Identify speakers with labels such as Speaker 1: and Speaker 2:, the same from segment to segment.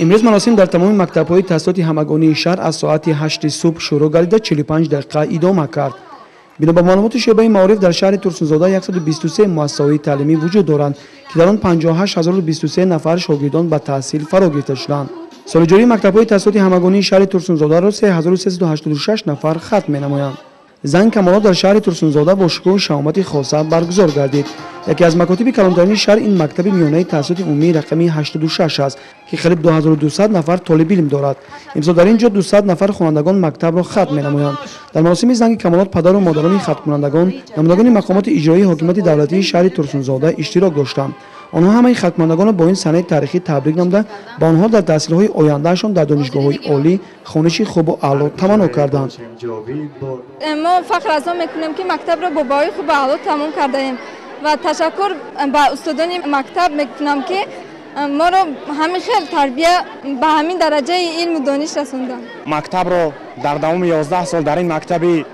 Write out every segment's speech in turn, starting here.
Speaker 1: Имрӯз маросим дар тамоми мактабҳои таҳсилоти ҳамагонии шаҳр аз соати 8 субҳ шурӯъ гардида, 45 дақиқа идома кард. Бино ба маълумоти шӯъбаи маориф, дар шаҳри Турсунзода 123 муассисаҳои таълимӣ вуҷуд доранд, ки дар он 58 023 нафар шогирдон ба таҳсил фаро гирифта шуданд. Соли ҷорӣ мактабҳои таҳсилоти ҳамагонии шаҳри Турсунзодаро 3386 нафар хатм менамоянд. Занги камолот дар шаҳри Турсунзода бо шукӯҳу шаҳомати хоса баргузор гардид. Яке аз макотиби калонтарини шаҳр ин мактаби миёнаи таҳсилоти умумии рақами 86 аст, ки қариб 2200 нафар толибилм дорад. Имсол дар ин ҷо 200 нафар хонандагон мактабро хатм менамоянд. Дар маросими занги камолот падару модарони хатмкунандагон, намояндагони мақомоти иҷроии ҳокимияти давлатии шаҳри Турсунзода иштирок доштанд. Онҳо ҳамаи хатмкунандагонро бо ин санаи таърихӣ табрик намуда, ба онҳо дар таҳсилҳои ояндаашон дар донишгоҳҳои олӣ хониши хубу аъло таманно карданд.
Speaker 2: Мо фахр аз он мекунем, ки мактабро бо баҳои хубу аъло тамом кардаем, ва ташаккур ба устодони мактаб мекунам, ки моро ҳамин хел тарбия, ба ҳамин дараҷаи илму дониш расонданд.
Speaker 3: Мактабро дар давоми 11 сол дар ин мактаби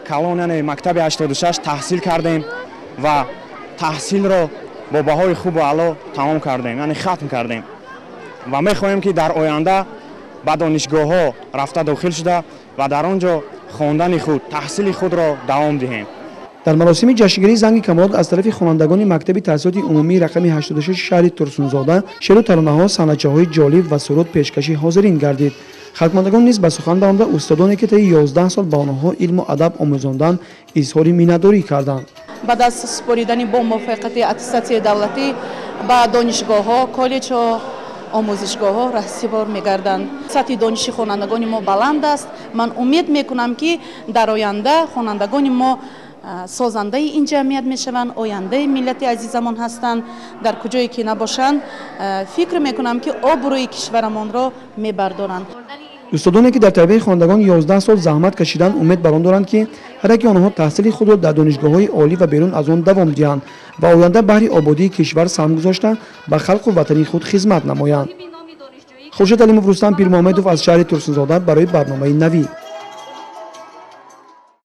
Speaker 3: калон, яъне мактаби 86 таҳсил кардем ва таҳсилро бо баҳои хубу аъло тамом кардем, яъне хатм кардем, ва мехоҳем, ки дар оянда ба донишгоҳҳо рафта дохил шуда ва дар он ҷо хондани худ, таҳсили худро давом диҳем.
Speaker 1: Дар маросими ҷашнгирии занги камолот аз тарафи хонандагони мактаби таҳсилоти умумии рақами 86 шаҳри Турсунзода шеъру таронаҳо, саҳначаҳои ҷолиб ва суруд пешкаши ҳозирин гардид. Хатмкунандагон низ ба сухан баромада, устодоне ки таи 11 сол ба онҳо илму адаб омӯзонданд, изҳори миннатдорӣ карданд.
Speaker 4: Баъд аз супоридани бо муваффақияти аттестатсияи давлатӣ ба донишгоҳҳо, коллеҷҳо, омӯзишгоҳҳо раҳсипор мегарданд. Сатҳи дониши хонандагони мо баланд аст. Ман умед мекунам, ки дар оянда хонандагони мо созандаи ин ҷамъият мешаванд, ояндаи миллати азизамон ҳастанд. Дар куҷое ки набошанд, фикр мекунам, ки обрӯи кишварамонро мебардоранд.
Speaker 1: Устодоне ки дар тарбияи хонандагон 11 сол заҳмат кашиданд, умед бар он доранд, ки ҳар яки онҳо таҳсили худро дар донишгоҳҳои олӣ ва берун аз он давом диҳанд ва оянда баҳри ободии кишвар саҳм гузошта, ба халқу ватани худ хизмат намоянд. Хуршед Алимов, Рустам Пирмуҳаммедов аз шаҳри Турсунзода барои барномаи Навӣ.